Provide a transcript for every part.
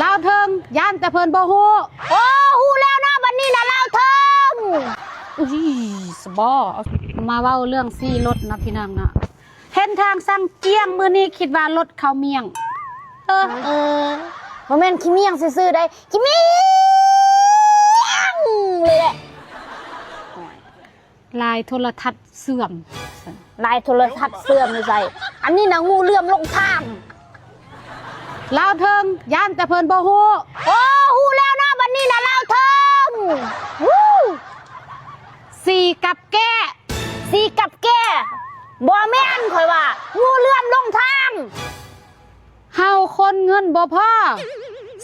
ລາວເທິງ ຢ້ານແຕ່ເພິ່ນບໍ່ຮູ້. ໂອ້ ຮູ້ແລ້ວເນາະ ບັດນີ້ນະລາວເທິງ. ອຸ້ຍ ສະບໍ ມາເວົ້າເລື່ອງສີລົດເນາະພີ່ນ້ອງເນາະ. ເຫັນທາງສັງກ້ຽງມື້ນີ້ຄິດວ່າລົດເຂົາມ້ຽງ. ເອີ ເອີ ບໍ່ແມ່ນຂີ້ມ້ຽງຊື່ໆໃດ໋ ຂີ້ມ້ຽງເລີຍແຫຼະ. ລາຍໂທລະທັດເສື່ອມ. ລາຍໂທລະທັດເສື່ອມຢູ່ໃສ? ອັນນີ້ນະ ງູເຫຼື້ອມລົງທາງ. ລາວເທິງ ຢ້ານແຕ່ເພິ່ນບໍ່ຮູ້. ໂອ້ ຮູ້ແລ້ວເນາະ ບັດນີ້ນະລາວເທິງ. ສີກັບແກ້. ສີກັບແກ້? ບໍ່ແມ່ນ ຂ້ອຍວ່າງູເຫຼື້ອມລົງທາງ. ເຮົາຄົນເງິນບໍ່ພໍ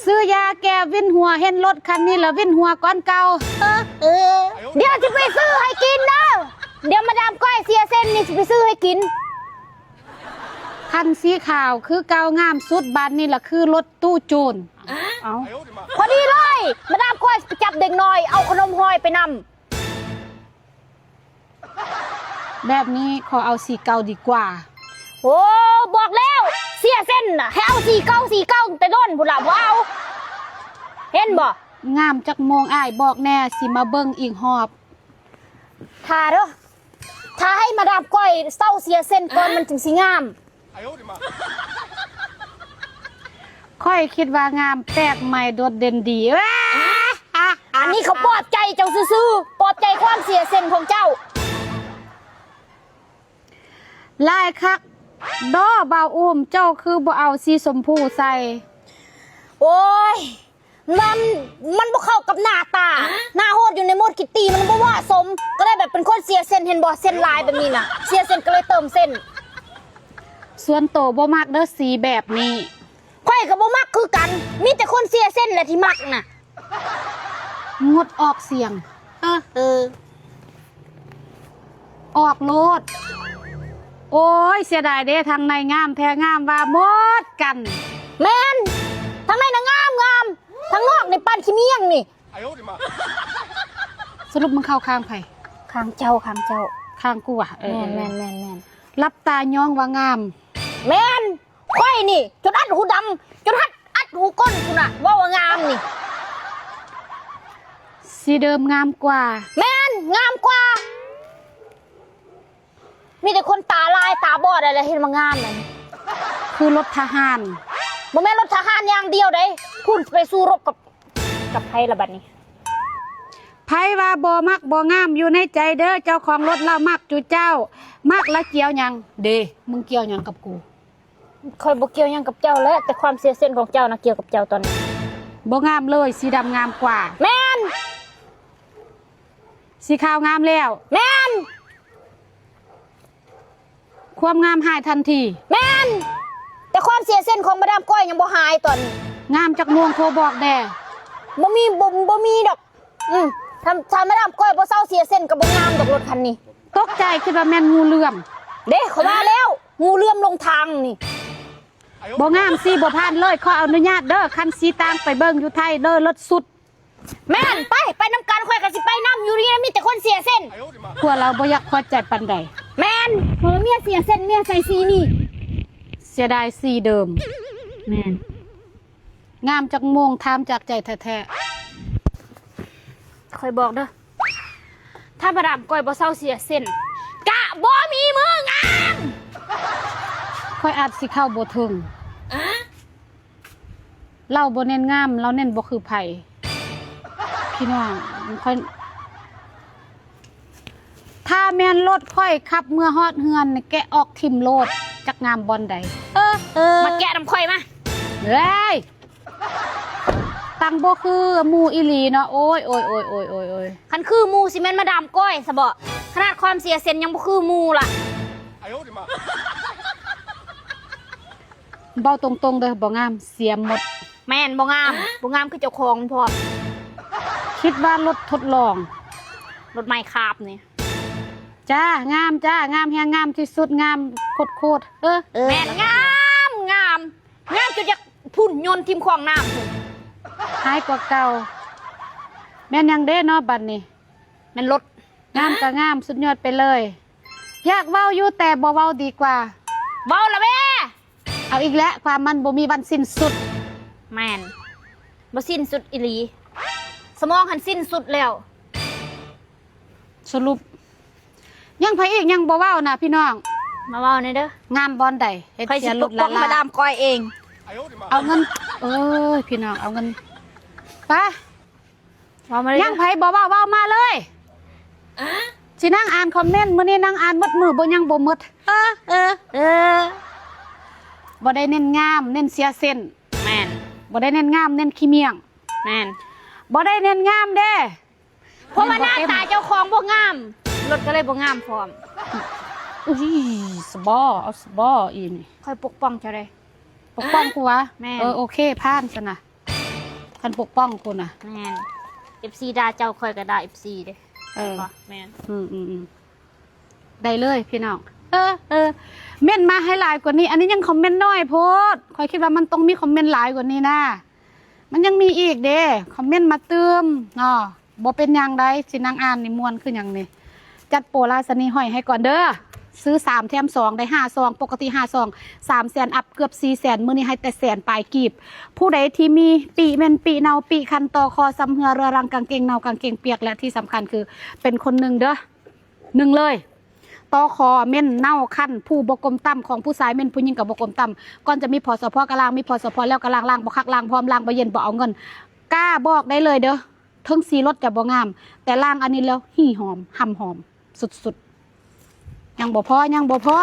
ຊື້ຢາແກ້ວິນຫົວ ເຫັນລົດຄັນນີ້ລະວິນຫົວກ່ອນເກົ່າ. ເອີ ດຽວຊິໄປຊື້ໃຫ້ກິນເດີ ດຽວມາດາມກ້ອຍເສຍເສັ້ນນີ້ຊິໄປຊື້ໃຫ້ກິນ. ຄັນສີຂາວຄືເກົ່າງາມສຸດ ບາດນີ້ລະຄືລົດຕູ້ໂຈນ. ເອົ້າ ພໍດີເລີຍ ມາດາມກ້ອຍຊິໄປຈັບເດັກນ້ອຍ ເອົາຂະໜົມຫອຍໄປນຳ. ແບບນີ້ຂໍເອົາສີເກົ່າດີກວ່າ. ໂອ້ ບອກແລ້ວ ເສຍເສັ້ນນະ ໃຫ້ເອົາສີເກົ່າ ສີເກົ່າແຕ່ດົນພຸ້ນລະ ບໍ່ເອົາ. ເຫັນບໍ່? ງາມຈັກໂມງອ້າຍບອກແດ່ ຊິມາເບິ່ງອີກຮອບ. ຖ້າເດີ ຖ້າໃຫ້ມາດາມກ້ອຍເຊົາເສຍເສັ້ນກ່ອນ ມັນຈຶ່ງຊິງາມ. ຂ້ອຍຄິດວ່າງາມ ແປກໃໝ່ ໂດດເດັ່ນດີ. ອັນນີ້ເຂົາປອບໃຈເຈົ້າຊື່ໆ ປອບໃຈຄວາມເສຍເສັ້ນຂອງເຈົ້າ. ຫຼາຍຄັກເນາະ ບ່າວອູ້ມ ເຈົ້າຄືບໍ່ເອົາສີຊົມພູໃສ່? ໂອ້ຍ ມັນ ມັນບໍ່ເຂົ້າກັບໜ້າຕາ. ຫາ? ໜ້າໂຫດຢູ່ໃນໂໝດຄິດຕີ້ ມັນບໍ່ເໝາະສົມ ກໍເລີຍແບບເປັນຄົນເສຍເສັ້ນ ເຫັນບໍ່ ເສັ້ນຫຼາຍແບບນີ້ນະ ເສຍເສັ້ນກໍເລີຍເຕີມເສັ້ນ. ສ່ວນໂຕບໍ່ມັກເດີສີແບບນີ້. ຂ້ອຍກໍບໍ່ມັກຄືກັນ ມີແຕ່ຄົນເສຍເສັ້ນແຫຼະທີ່ມັກນະ. ງົດອອກສຽງ. ເອີ ເອີ ອອກໂລດ. ໂອ້ຍ ເສຍດາຍເດ້ ທາງໃນງາມແທ້ ງາມວ່າໝົດກັນ. ແມ່ນ ທາງໃນນະງາມ ງາມ ທາງນອກນີ້ປານຂີ້ມ້ຽງນີ້. ສະຫຼຸບມຶງເຂົ້າຂ້າງໃຜ? ຂ້າງເຈົ້າ ຂ້າງເຈົ້າ. ຂ້າງກູຫວາ? ເອີ ແມ່ນ ເອີ ແມ່ນ ແມ່ນ ແມ່ນ. ຫຼັບຕາຍ້ອງວ່າງາມ. ແມ່ນ. ຂ້ອຍນີ້ຈົນອັດຫູດັງ ຈົນຮັດອັດຫູກົ້ນພຸ້ນນະ ເວົ້າວ່າງາມນີ້. ສີເດີມງາມກວ່າ. ແມ່ນ ງາມກວ່າ. ມີແຕ່ຄົນຕາລາຍຕາບອດຫັ້ນແຫຼະເຫັນວ່າງາມນັ້ນ. ຄືລົດທະຫານ. ບໍ່ແມ່ນລົດທະຫານຢ່າງດຽວເດ້ ພຸ້ນໄປສູ້ລົບກັບ ກັບໃຜລະບັດນີ້? ໃຜວ່າບໍ່ມັກບໍ່ງາມຢູ່ໃນໃຈເດີ ເຈົ້າຂອງລົດລາວມັກຈຸເຈົ້າ. ມັກລະກ່ຽວຫຍັງເດ? ມຶງກ່ຽວຫຍັງກັບກູ? ຂ້ອຍບໍ່ກ່ຽວຫຍັງກັບເຈົ້າແຫຼະ ແຕ່ຄວາມເສຍເສັ້ນຂອງເຈົ້ານະກ່ຽວກັບເຈົ້າຕອນນີ້. ບໍ່ງາມເລີຍ ສີດຳງາມກວ່າ. ແມ່ນ. ສີຂາວງາມແລ້ວ. ແມ່ນ. ຄວາມງາມຫາຍທັນທີ. ແມ່ນ. ແຕ່ຄວາມເສຍເສັ້ນຂອງມາດາມກ້ອຍຍັງບໍ່ຫາຍຕອນນີ້. ງາມຈັກໂມງໂທບອກແດ່. ບໍ່ມີ ບໍ່ ບໍ່ມີດອກ. ອືມ ຖ້າ ຖ້າມາດາມກ້ອຍບໍ່ເຊົາເສຍເສັ້ນກໍບໍ່ງາມດອກລົດຄັນນີ້. ຕົກໃຈຄິດວ່າແມ່ນງູເຫຼື້ອມ. ເດ້ ຂ້ອຍວ່າແລ້ວ ງູເຫຼື້ອມລົງທາງນີ້. ບໍ່ງາມ ສີບໍ່ຜ່ານເລີຍ. ຂໍອະນຸຍາດເດີ ຄັນສີຕ່າງໄປເບິ່ງຢູ່ໄທເດີ ເລີດສຸດ. ແມ່ນ ໄປ ໄປນຳກັນ ຂ້ອຍກໍຊິໄປນຳ. ຢູ່ນີ້ນະມີແຕ່ຄົນເສຍເສັ້ນ. ພວກລາວບໍ່ຢາກພໍໃຈປານໃດ. ແມ່ນ ເອີ ເມຍເສຍເສັ້ນ ເມຍໃສ່ສີນີ້. ເສຍດາຍສີເດີມ. ແມ່ນ. ງາມຈັກໂມງ ຖາມຈາກໃຈແທ້ໆ. ຂ້ອຍບອກເດີ ຖ້າມາດາມກ້ອຍບໍ່ເຊົາເສຍເສັ້ນ ກະບໍ່ມີມື້ງາມ. ຂ້ອຍອາດຊິເຂົ້າບໍ່ເຖິງ. ອະ? ລາວບໍ່ເນັ້ນງາມ ລາວເນັ້ນບໍ່ຄືໃຜ. ພີ່ນ້ອງ ຂ້ອຍ ຖ້າແມ່ນລົດຂ້ອຍຂັບເມືອຮອດເຮືອນນີ້ ແກະອອກຖິ້ມໂລດ ຈັກງາມບ່ອນໃດ. ເອີ ເອີ ມາແກະນຳຂ້ອຍມາ. ເອີຍ ຕັ້ງບໍ່ຄືໝູ່ອີ່ຫຼີເນາະ. ໂອ້ຍ ໂອ້ຍ ໂອ້ຍ ໂອ້ຍ ໂອ້ຍ ໂອ້ຍ ຄັນຄືໝູ່ຊິແມ່ນມາດາມກ້ອຍຊະເບາະ. ຂະໜາດຄວາມເສຍເສັ້ນຍັງບໍ່ຄືໝູ່ລະ. ເວົ້າຕົງໆເດີ ບໍ່ງາມ ເສຍໝົດ. ແມ່ນ ບໍ່ງາມ. ບໍ່ງາມຄືເຈົ້າຂອງມັນພ້ອມ. ຄິດວ່າລົດທົດລອງ ລົດໄມຄາບນີ້. ຈ້າ ງາມຈ້າ ງາມແຮງ ງາມທີ່ສຸດ ງາມໂຄດໆ. ເອີ ເອີ ແມ່ນ ງາມ ງາມ ງາມຈົນຢາກພຸ້ນ ໂຍນຖິ້ມຂອງນ້ຳພຸ້ນ. ຮ້າຍກວ່າເກົ່າ. ແມ່ນຫຍັງເດ້ເນາະບັດນີ້? ແມ່ນລົດ. ງາມກໍງາມ ສຸດຍອດໄປເລີຍ. ຢາກເວົ້າຢູ່ແຕ່ບໍ່ເວົ້າດີກວ່າ. ເວົ້າລະແມ້. ເອົາອີກແລ້ວ ຄວາມມັນບໍ່ມີວັນສິ້ນສຸດ. ແມ່ນ. ບໍ່ສິ້ນສຸດອີ່ຫຼີ. ສະໝອງຫັ້ນສິ້ນສຸດແລ້ວ. ສະຫຼຸບ ຍັງໃຜອີກ ຍັງບໍ່ເວົ້ານະພີ່ນ້ອງ? ມາເວົ້າແດ່ເດີ. ງາມບ່ອນໃດ? ເຮັດເສຍລົດລາລາ. ຂ້ອຍຊິປົກປ້ອງມາດາມກ້ອຍເອງ. ເອົາເງິນ ເອີຍ ພີ່ນ້ອງ ເອົາເງິນ ໄປ. ເວົ້າມາເລີຍ. ຍັງໃຜບໍ່ເວົ້າ ເວົ້າມາເລີຍ. ຊິນັ່ງອ່ານຄອມເມັນ ມື້ນີ້ນັ່ງອ່ານໝົດມື້ ບໍ່ຍັງບໍ່ໝົດ. ເອີ ເອີ ເອີ ບໍ່ໄດ້ເນັ້ນງາມ ເນັ້ນເສຍເສັ້ນ. ແມ່ນ. ບໍ່ໄດ້ເນັ້ນງາມ ເນັ້ນຂີ້ມ້ຽງ. ແມ່ນ. ບໍ່ໄດ້ເນັ້ນງາມເດ້. ເພາະວ່າໜ້າຕາເຈົ້າຂອງບໍ່ງາມ ລົດກໍເລີຍບໍ່ງາມພ້ອມ. ອຸ້ຍ ສະບໍ ເອົາສະບໍອີ່ນີ້. ຂ້ອຍປົກປ້ອງເຈົ້າເດ້. ປົກປ້ອງກູຫວາ? ແມ່ນ. ເອີ ໂອເຄ ຜ່ານຊັ້ນນະ ຄັນປົກປ້ອງກູນະ. ແມ່ນ. ເອັຟຊີດ່າເຈົ້າ ຂ້ອຍກໍດ່າເອັຟຊີເດ້. ເອີ ແມ່ນ. ອືມໆໆ ໄດ້ເລີຍພີ່ນ້ອງ. ເອີ ເອີ ເມັນມາໃຫ້ຫຼາຍກວ່ານີ້. ອັນນີ້ຍັງຄອມເມັນໜ້ອຍໂພດ. ຂ້ອຍຄິດວ່າມັນຕ້ອງມີຄອມເມັນຫຼາຍກວ່ານີ້ນະ. ມັນຍັງມີອີກເດ້ ຄອມເມັນມາຕື່ມເນາະ. ບໍ່ເປັນຫຍັງໃດ໋ ຊິນັ່ງອ່ານນີ້ມ່ວນຄືຫຍັງນີ້. ຈັດໂປລາຊະນີຫ້ອຍໃຫ້ກ່ອນເດີ. ຊື້ສາມແຖມສອງ ໄດ້ຫ້າຊອງ ປົກກະຕິຫ້າຊອງ ສາມແສນອັບ ເກືອບສີ່ແສນ ມື້ນີ້ໃຫ້ແຕ່ແສນປາຍກີບ. ຜູ້ໃດທີ່ມີປີແມ່ນປີເນົ່າ ປີຄັນ ຕໍ່ຄໍ ຊຳເຮື້ອເຮືອລັງ ກາງເກງເນົ່າ ກາງເກງປຽກ ແລະ ທີ່ສຳຄັນຄືເປັນຄົນໜຶ່ງເດີ ໜຶ່ງເລີຍ ຕໍ່ຄໍ ເມັນເນົ່າຄັນ ຜູ້ບໍ່ກົມຕ່ຳ ຂອງຜູ້ຊາຍເມັນ ຜູ້ຍິງກໍບໍ່ກົມຕ່ຳ. ກ່ອນຈະມີ ພສພ ກໍລ້າງ ມີ ພສພ ແລ້ວກໍລ້າງ ລ້າງບໍ່ຄັກ ລ້າງພ້ອມ ລ້າງບໍ່ເຢັນ ບໍ່ເອົາເງິນ. ກ້າບອກໄດ້ເລີຍເດີ ເຖິງສີລົດຈະບໍ່ງາມ ແຕ່ລ້າງອັນນີ້ແລ້ວ ຮີ່ຫອມ ຫຳຫອມສຸດໆ. ຍັງບໍ່ພໍ ຍັງບໍ່ພໍ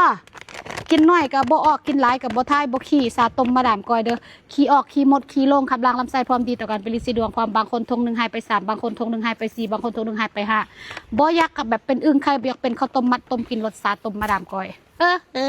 ກິນໜ້ອຍກໍບໍ່ອອກ ກິນຫຼາຍກໍບໍ່ຖ່າຍ ບໍ່ຂີ້ ຊາຕົ້ມມາດາມກ້ອຍເດີ. ຂີ້ອອກ ຂີ້ມົດ ຂີ້ລົງ ຂັບລ້າງລຳໄສ້ ພ້ອມດີຕໍ່ການເປັນລິດສີດວງ ພ້ອມ ບາງຄົນຖົງໜຶ່ງຫາຍໄປສາມ ບາງຄົນຖົງໜຶ່ງຫາຍໄປສີ່ ບາງຄົນຖົງໜຶ່ງຫາຍໄປຫ້າ. ບໍ່ຢາກກັບແບບເປັນອຶ່ງໄຂ່ ບໍ່ຢາກເປັນເຂົ້າຕົ້ມມັດ ຕົ້ມກິນລົດຊາຕົ້ມມາດາມກ້ອຍ. ເອີ ເອີ.